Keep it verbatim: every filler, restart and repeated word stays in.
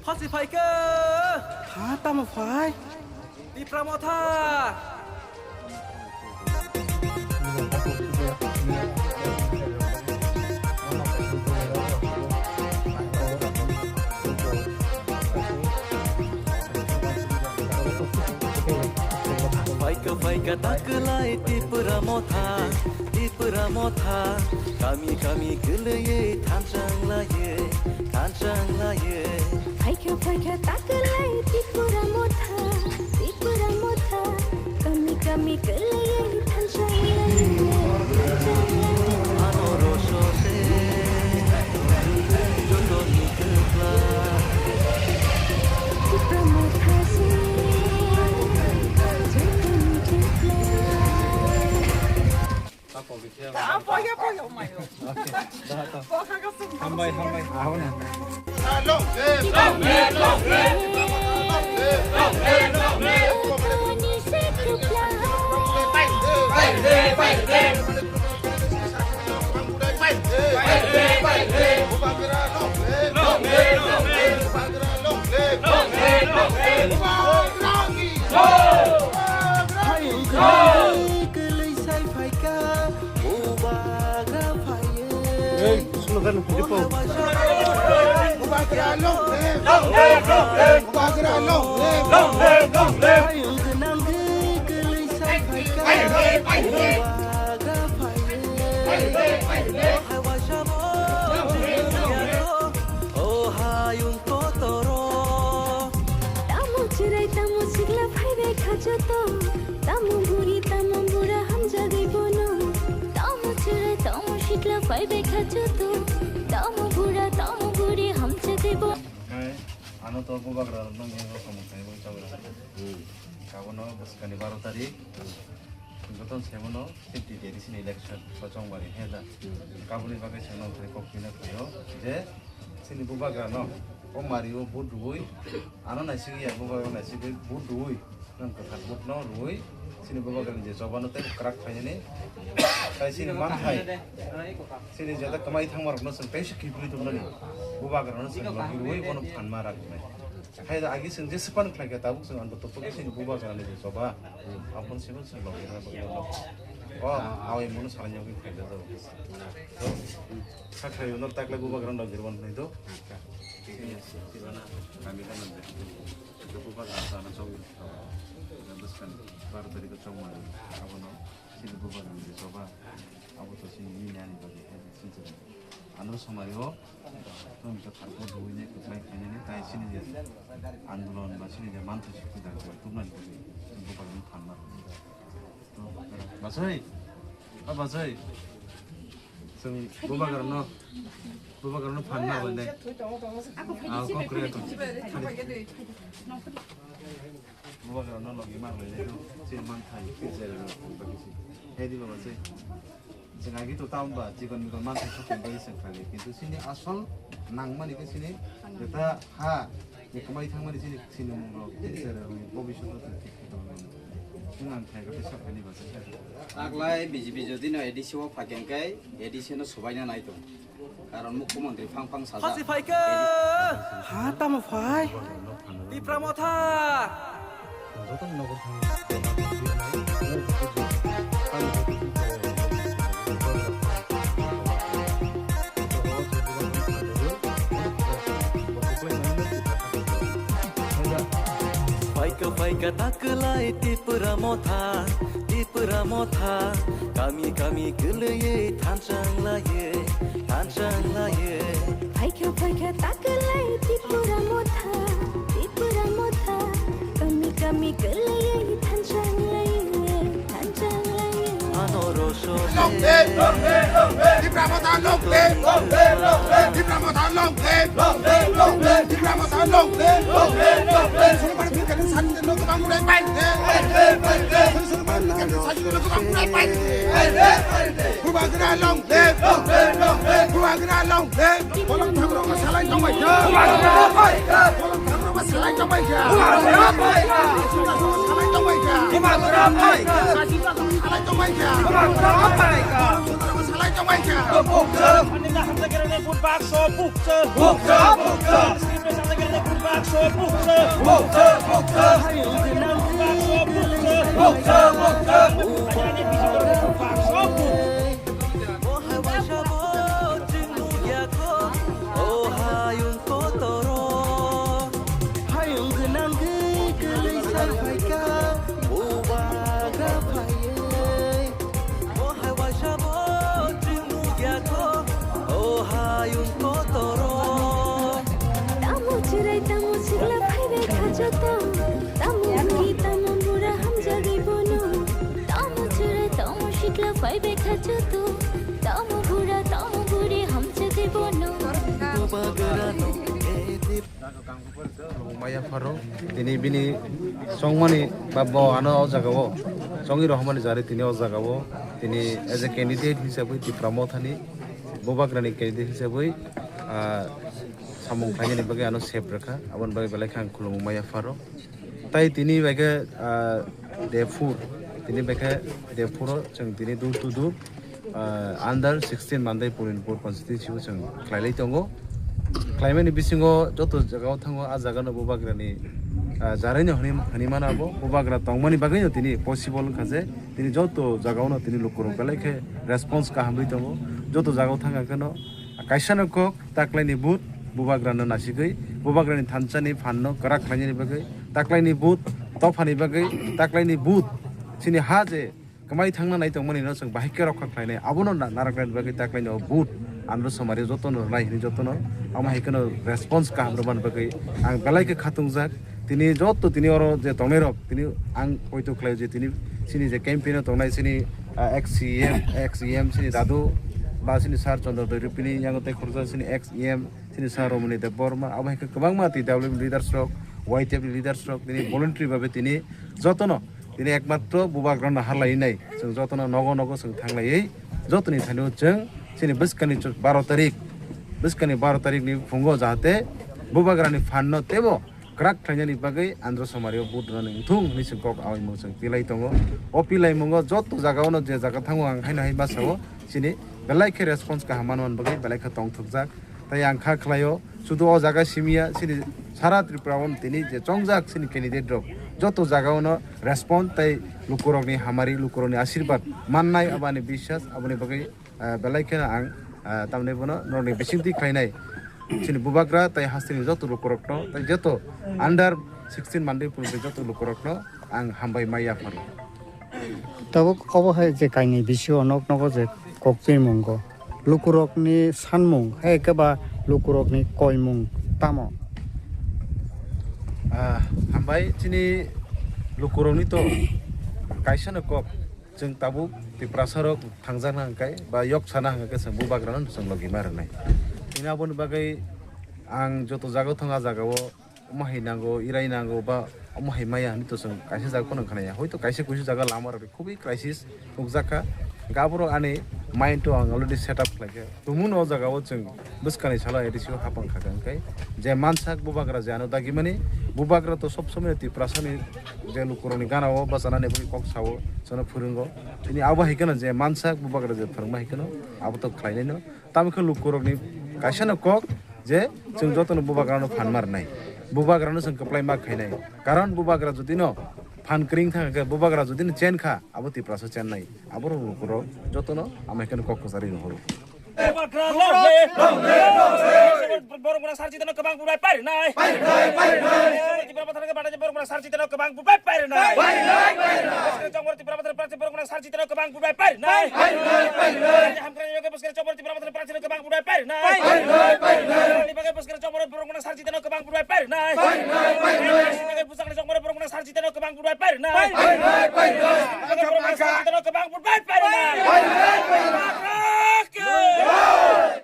Hasi phaikha. Ha, tamo phai? Tipra Motha. Phaikha, phaikha, takwlai Tipra Motha, Tipra Motha, kami, kami kwlwiwi thanchang laiwi, thanchang laiwi. Phaikha, phaikha, takwlai Tipra Motha, Tipra Motha, kami, kami kwlwiwi thanchang laiwi, thanchang laiwi. Ano rosose, jotoni kwkla. Tipra Motha se, jotoni kwkla. Hambai, hambai. Ahon, hambai. Kwlwi sai phaikha, bubagra phaiwi. Ei, sulo kan, Bubagra long live! Long live, long live! Bubagra long live! Long live, long live! Hayung gwnang khe kwlwi sai phaikha, bubagra phaiwi. Hai waisa bo, o hayung kotoro. Tamo chwrai, tamo sikla phaibai kha joto. Tamo buri, tamo bura hamjagwi bono. Tamo chwrai, tamo sikla phaibai kha joto. Tamo bura, tamo buri hamjagwi bono. Hai, ano to bubagra nong yang samung khai bo chagra. Hmm. Kabono bwskani baro tarik. Joto se mano fifty tradition election Kochongbari he da. Hmm. Kabuni bagwi se nong khai kok phina khayo je chini bubagra no o mari o vote rwui ano naisigwi ya bubagra naisigwi vote rwui. Nwng kwthar vote no rwui, chini bubagrani je choba no tei kwrak khlainani, tai chini manthai, chini jeta kwmai thangma rokno chwng tei se kiphilwi tongmani, bubagrano chwng logi rwui bono phanma rwknai. Hai da agi chwng jesa phano khlaikha, tabuk chwng ang topogwi chini bubagrani je choba, abono se chwng logi rwna bagwi bono. O, awai mono salai yogwi khlaijak jabo. Sakha yono takle bubagrano logi rwna hinwi do. Kami kan. Ito po ba sa na chong. Bwskang baro tarikh chong mani. Abono chini bubagrani je choba. Abo to chini ni nani bagwi hai chini. Ano somari o. Tong ka tharbo duine kwplai khainani tai chini je andolon ba chini je manthai sukwi da tubnani bagwi bubagrani phanma. Bachai, a bachai. Chwng bubagrano, bubagrano phanna hwnwi. Ah, kok kre to. Bubagrano logi ma hwnwi. Chini manthai, chini jera no, bagi si. Hei di baba chai. Chwng agi to town ba, chikon mikon manthai shopping bai chwng khali. Kintu chini asol nangmani khe chini jeta ha. Ni kwmai thangmani chini, chini mung rok, chini chwrai rok ni bobiswt no chwng thik khe tongmani. Chwng ang thai rok khe saphani bachai kha. Taklai B J P jodi no A D C o phaikha hwnkhe A D C no swbaina nai tong. Karon mukhyamantri phang phang sajak. Hasi phaikha! Ha, tamo phai? Tipra Motha! Phaikha, phaikha, takwlai Tipra Motha, Tipra Motha, kami, kami kwlwiwi thanchang laiwi, thanchang laiwi. Phaikha, phaikha, takwlai Tipra Motha, Tipra Motha, kami, kami kwlwiwi thanchang laiwi, thanchang laiwi. Ano rosose. Long live! Long live! Long live! Tipra Motha long live! Long live! Long live! Tipra Motha long live! Long live! Long live! Tipra Motha long live! Long live! Long live! Suru mani phikani sani no kwbang murai pai de. Pai de, pai de. Suru mani phikani sani no kwbang murai pai de. Pai de, pai de. Bubagra long live! Long live! Long live! Bubagra long live! Bolong thakrok ma salai tongbai kha. Bubagra pai kha. Bolong thakrok ma salai tongbai kha. Bubagra pai kha. Salai tongbai kha. Bubagra pai kha. Salai tongbai kha. Bubagra pai kha. Salai tongbai kha. Bukcha. Ani na hamsa kerane pun bakso bukcha. Bukcha, bukcha. Script hamsa kerane pun Hayung gwnang gwi kwlwi sak phaikha, bubagra phaiwi. Bo hai waisa bo chwng nukya kho, o hayung kotoro. Tamo chwrai tamo sikla phaibai kha joto, tamo buri tamo bura hamjagwi bono. Tamo chwrai tamo sikla phaibai kha joto, tamo bura tamo buri hamjagwi bono. Bubagra no. Maya pharo, tini bini songmani ba bo ano o jaga o, songi rohmani jari tini o jaga o, tini as a candidate hisabwi Tipra Mothani, bubagrani candidate hisabwi, ah, samung khlainani bagwi ano sep rwkha, aboni bagwi belai khe ang khulumung maya pharo. Tai tini bai khe, ah, Depur, tini bai khe Depuro chwng tini door to door, ah, under sixteen Mandai Purinpur constituency o chwng khlailai tongo. Khlaimani bisingo joto jagao thango, ah jagano bubagrani, ah, jaraino hwnwi, hwnwi mano abo. Bubagra tongmani bagwino tini possible wngkha je tini joto jagaono tini lukurok belai khe response kahamwi tongo. Joto jagao thangkha kheno kaisano kok taklaini vote bubagrano nasigwi, bubagrani thansani phanno kwrak khlainani bagwi, taklaini vote tophani bagwi, taklaini vote chini ha je kwmai thangna nai tongmani no chwng bahai khe rokha khlainai, abono na-, naraknani bagwi taklaini o vote andro somari jotono rwnai hwnwi jotono, amo hai kheno response kaham rwmani bagwi ang belai khe khatungjak. Tini joto tini oro je tongnairok tini ang poito khlaio je tini chini je campaign o tongnai chini, ah, ex C M, ex E M chini dadu ba chini sir Chandra Doi Rupini yango tei khoroksa chini ex E M chini sir Romani Debbarma abo hai khe kwbangma T W leaders rok, Y T F leaders rok tini voluntary babe tini jotono tini ekmatro bubagrano harlainai, chwng jotono nogo nogo chwng thanglaiwi jotoni thani o chwng chini bwskani baro tarik, bwskani baro tarikni phungo jahate bubagrani phanno teibo kwrak khlainani bagwi andro somari o vote rwnani wngthung hwnwi chwng kok awi mung chwng tilai tongo. O pilai mungo joto jagao no je jaga thango ang haino hai ma sao chini belai khe response kaham manmani bagwi belai khe tongthokjak. Tai ang kha khlaio, sudu o jaga simiya, chini sara Tripura o tini je chongjak chini candidate rok, joto jaga o no respond tai lukurokni hamari, lukurokni asirbat mannai, abani biswas, aboni bagwi, ah, belai kheno ang, ah, tamni bono norokni bisingtwi khlainai. Chini bubagra tai hasteni joto lukurokno, tai joto under sixteen Mandai Purinpur joto lukurokno ang hambai mai yapharo. Tabuk obo hai je kainwi bisio nok nogo je koktwi mungo. Lukurokni sanmung, hai khe ba lukurokni koimung tamo? Ah, hambai chini lukurokni to kaisa no kok. Chwng tabuk Tiprasa rok thangjakna hwnkhe ba yok sana hwnkhe chwng bubagrano chwng logi ma rwnai. Hwnwi aboni bagwi ang joto jaga thang a jaga o omo hai nango, irai nango ba omo hai maya hinwi to chwng kaisa jaga phano khanaya. Hoito kaisa kuisu jaga lama rok khubui crisis nukjakha. Hwnkhe aborok ani mind o ang already set up khlaikha. Tumung o jaga o chwng bwskani salo A D C o hapang kha hwnkhe je mansak bubagra je ano dagimani, bubagra to sob somoi Tiprasani je lukurokni gana o bachanani bagwi kok sao, chwngno phwrwngo. Tini abo hai kheno je mansak bubagra je phwrwngma hai kheno abo to khlainai no. Tamo khe lukurokni kaisa no kok je chwng jotono bubagrano phan ma rwnai, bubagrano chwng kwplai ma khainai. Karon bubagra jodi no phan kwrwng thang khe, bubagra jodi no chen kha, abo Tiprasa chennai. Aborok lukurok jotono amai kheno kok kwcharwi rohoro. Bubagra long live! Borok mona sar chitano kwbang bubai pairinai. Pairinai, pairinai. Borok mona sar chitano kwbang bubai pairinai. Pairinai, pairinai. Borok mona sar chitano kwbang bubai pairinai. Pairinai, pairinai. Hamkrai yoke bwskang chobor Tipra Mothani prarthino kwbang bubai pairinai. Pairinai, pairinai. Ni bagwi bwskang chobor borok mona sar chitano kwbang bubai pairinai. Pairinai, pairinai. Ni bagwi bwskang chobor borok mona sar chitano kwbang bubai pairinai. Pairinai, pairinai. Ni bagwi borok mona sar chitano kwbang bubai pairinai. Pairinai, pairinai.